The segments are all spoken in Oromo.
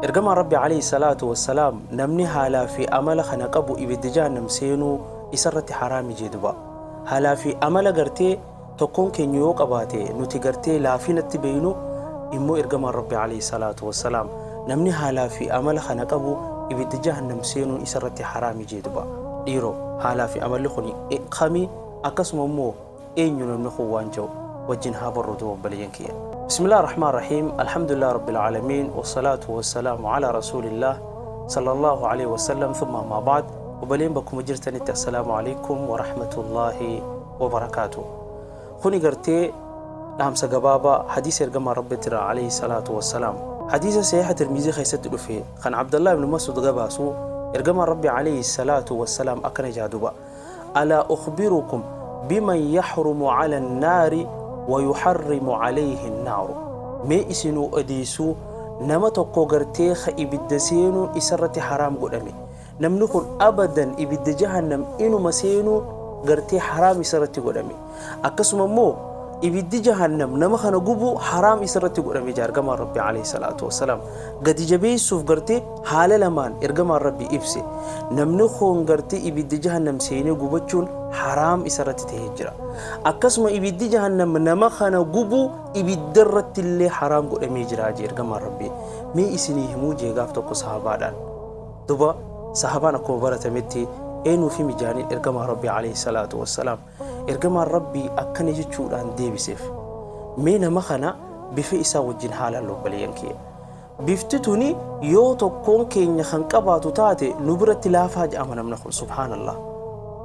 Ergamaan Rabbi alayhi salaatu wassalaam namni haalaa fi amala kana qabu ibidda jahannam seenuu isarratti haraami jee duba. Haalaa fi amala gartee tokkoon keenya yoo qabaate nuti gartee laafinatti beeynu immoo ergamaan Rabbi alayhi salaatu wassalaam namni haalaa fi amala kana qabu ibidda jahannam seenuun isarratti haraami jee duba. Dhiiroo, haalaa fi amalli kuni kami? Akkasuma immoo eenyu namni kun waan ja'u wajjin haa barru duuba obboleeyyan kiyya. Bismillah ar-Rahmaan Rahiim Alhamdulillah Rabbil Aalamiin Wassalaatu wassalaamu ala Rasuulillah Sallallahu alayhi wasallam thumma ammaa ba'd. Obboleen bakkuma jirtanitti assalaamu alaykum wa rahmatullahi wa barakaatu. Kuni gartee dhaamsa gabaabaa hadiisa ergamaa Rabbitirraa alayhi salaatu wassalaam. Hadiisa sahiha Tirmizii keessatti dhufe kan Abdallah ibn Mas'ud gabaasu ergamaan Rabbi alayhi salaatu wassalaam akkana jaa duba. Alaa ukhbirukum biman yahrumu ala annaari wa yuharrimu alayhi annaaru. Mee isinuu odeessuu nama tokko gartee ka ibidda seenuun isarratti haraam godhame. Namni kun abadan ibidda jahannam inuma seenuu gartee haraam isarratti godhame. Akkasuma immoo ibiddi jahannam nama kana gubuu haraam isarratti godhame jaa ergamaan Rabbi alayhi salaatu wassalaam. Gadi jabeessuuf gartee haala lamaan ergamaan Rabbi ibse. Namni kun gartee ibidda jahannam seenee gubachuun haraam isarratti ta'ee jira. Akkasuma ibiddi jahannam nama kana gubuu ibidda irratti illee haraam godhamee jira jee ergamaan Rabbi. Mee isinii himuu jee gaaf tokko sahabaadhaan. Duba sahabaan akkuma baratametti ee nuuf himi jaaniin ergamaa Rabbi alayhi salaatu wassalaam. Ergamaan Rabbii akkana jechuudhaan deebiseef. Mee nama kana bifa isaa wajjin haa laallu obboleeyyan kiyya. Bifti tuni yoo tokkoon keenya kan qabaatu taate nu biratti laafaa jedhama namni kun subhaanallah.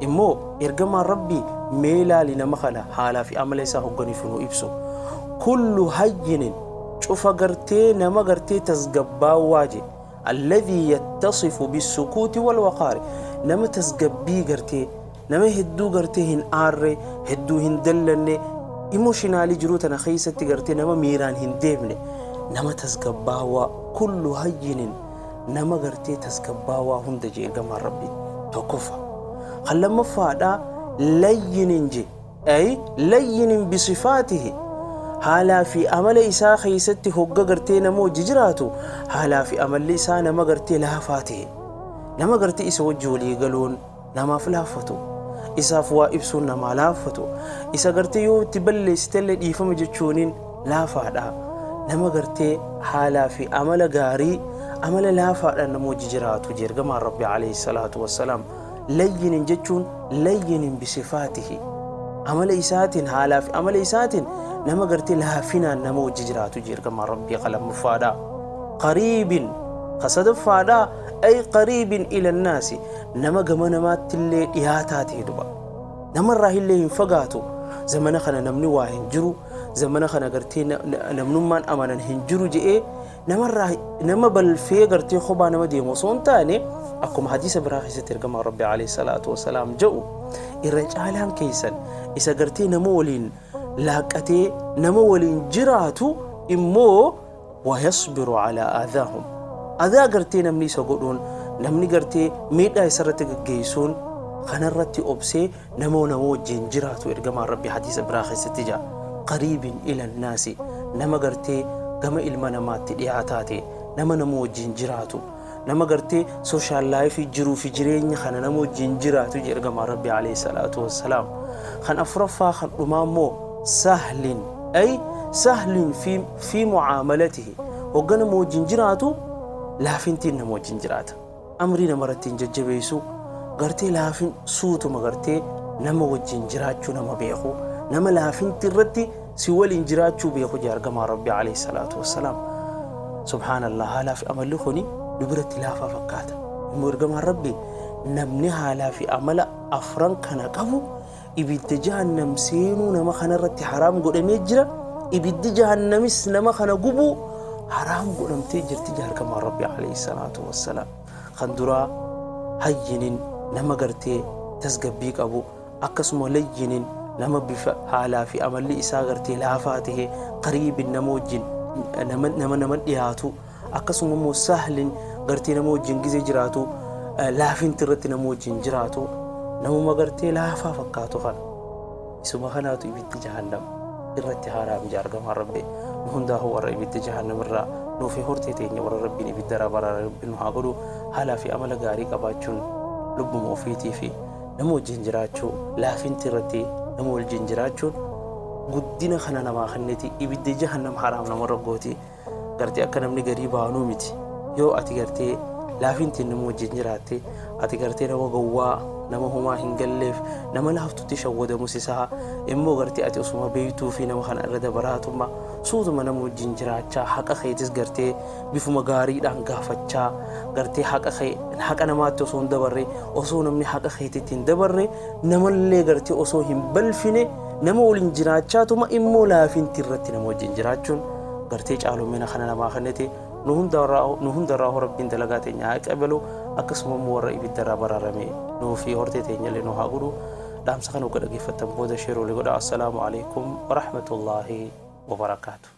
Immoo ergamaan Rabbii mee laali nama kana haalaa fi amala isaa hogganiif nu ibsu. Kullu hayyinin cufa gartee nama gartee tasgabbaawwaa je. Alladhii yattasifu bissukuuti wal waqaari nama tasgabbii gartee nama hedduu gartee hin aarre, hedduu hin dallanne, emotionally jiruu tana keessatti gartee nama miiraan hin deemne, nama tasgabbaawaa, kullu hayyinin nama gartee tasgabbaawaa hunda jee ergamaan Rabbii tokkoffa. Kan lammaffaadha layyinin jee ay layyinin bisifaatihi haalaa fi amala isaa keessatti hogga gartee nama wajji jiraatu haalaa fi amalli isaa nama gartee laafaa ta'e, nama gartee isa wajji walii galuun namaaf laaffatu, isaaf waa ibsuun namaa laaffatu, isa gartee yoo itti balleessitellee dhiifama jechuuniin laafaadha, nama gartee haalaa fi amala gaarii amala laafaadhaan nama wajji jiraatu jee ergamaan Rabbi alayhi salaatu wassalaam. Layyinin jechuun layyinin bisifaatihi amala isaatiin haalaa fi amala isaatiin nama gartee laafinaan nama wajji jiraatu jee ergamaan Rabbii ka lammaffaadha. Qariibin ka sadaffaadha ay qariibin ila naasi nama gama namaattillee dhiyaataa ta'e duba. Namarraa illee hin fagaatu. Zamana kana namni waa hin jiru, zamana kana gartee namnummaan amanan hin jiru je'ee namarraa nama balfee gartee kophaa nama deemu osoo hin taane akkuma hadiisa biraa keessatti ergamaan Rabbi alayhi salaatu wasalaam jedhu irra caalaan keessan isa gartee nama waliin laaqqatee nama waliin jiraatu immoo wayasbiru alaa aadaahum adaa gartee namni isa godhuun namni gartee miidhaa isarratti gaggeessuun kanarratti obsee nama nama wajjin jiraatu ergamaan Rabbi hadiisa biraa keessatti jaa qariibin ila naasi nama gartee gama ilma namaatti dhiyaataa ta'e, nama nama wajjin jiraatu, nama gartee social life jiruu fi jireenya kana nama wajjin jiraatu jedhe ergamaan Rabbi alayhi salaatu wassalaam. Kan afuraffaa kan dhumaa immoo sahlin ay sahlin fi mu'aamalatihi hogga nama wajjin jiraatu laafintiin nama wajjin jiraata. Amrii namarratti hin jajjabeessu, gartee laafin suutuma gartee nama wajjin jiraachuu nama beeku, nama laafinti irratti si waliin jiraachuu beeku jee ergamaan Rabbii alayhi salaatu wassalaam. Subhaanallah, haalaa fi amalli kuni nu biratti laafaa fakkaata. Immoo ergamaan Rabbii namni haalaa fi amala afran kana qabu ibidda jahannam seenuu nama kanarratti haraam godhamee jira. Ibiddi jahannamis nama kana gubuu haraam godhamtee jirti jaa ergamaan Rabbi alayhi salaatu wassalaam. Kan duraa hayyinin nama gartee tasgabbii qabu, akkasuma layyinin nama bifa haalaa fi amalli isaa gartee laafaa ta'e, qariibin nama wajjin nama nama dhiyaatu, akkasuma immoo sahlin gartee nama wajjin gizee jiraatu laafinti irratti nama wajjin jiraatu, namuma gartee laafaa fakkaatu kana isuma kanaatu ibiddi jahannam irratti haraam jaa ergamaan Rabbi. Nu hundaafuu warra ibidda jahannam irraa Nuufi hortee teenya warra Rabbiin ibiddarraa baraare Rabbiin nu haa godhu. Haalaa fi amala gaarii qabaachuun lubbuma ofiitii fi nama wajjin jiraachuu, laafinti irratti nama wajjin jiraachuun guddina kana namaa kenniti. Ibidda jahannam haraam namarra gooti. Gartee akka namni garii baanuu miti. Yoo ati gartee laafintiin nama wajjin jiraatte, ati gartee nama gowwaa, nama homaa hin galleef, nama laaftutti shawwadamus isaa immoo gartee ati osuma beektuu fi nama kana irra dabaraatumma suutuma nama wajjin jiraachaa, haqa keetis gartee bifuma gaariidhaan gaafachaa, gartee haqa kee haqa namaatti osoo hin dabarre, osoo namni haqa keetitti hin dabarre, namallee gartee osoo hin balfine nama waliin jiraachaatuma immoo laafinti irratti nama wajjin jiraachuun gartee caalomina kana namaa kennite. Nu hundarraa Rabbiin dalagaa teenya haa qabalu, akkasuma immoo warra ibiddarraa baraarame nuu fi hortee teenyallee nu haa godhu. Dhaamsa kana uga dhaggeeffattan booda share walii godha. Assalaamu alaikum warahmatullaahi wabarakaatu.